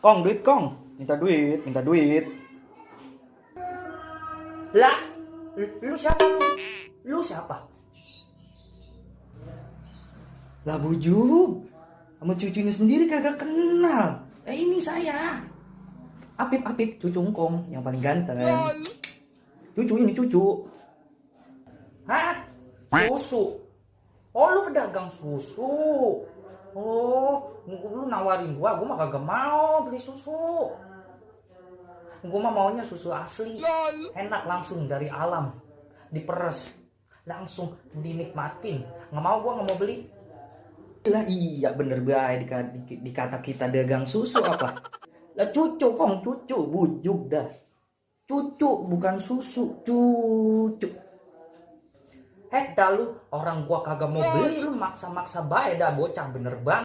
Kong, duit Kong. Minta duit, minta duit. Lah, lu siapa lu? Lu siapa? Lah bujuk. Sama cucunya sendiri kagak kenal. Ini saya. Apip, cucu Kong yang paling ganteng. Cucu ini cucu. Hah? Susu? Oh, lu pedagang susu? Oh, lu nawarin gua mah kagak mau beli susu. Gua mah maunya susu asli. Enak langsung dari alam. Diperes. Langsung dinikmatin. Gua nggak mau beli. Lah iya bener baik dikata kita dagang susu apa? Lah cucu Kong, cucu bujuk dah. Cucu bukan susu, cucu. Dah lu, orang gua kagak mau beli, lu maksa-maksa bae dah bocah bener banget.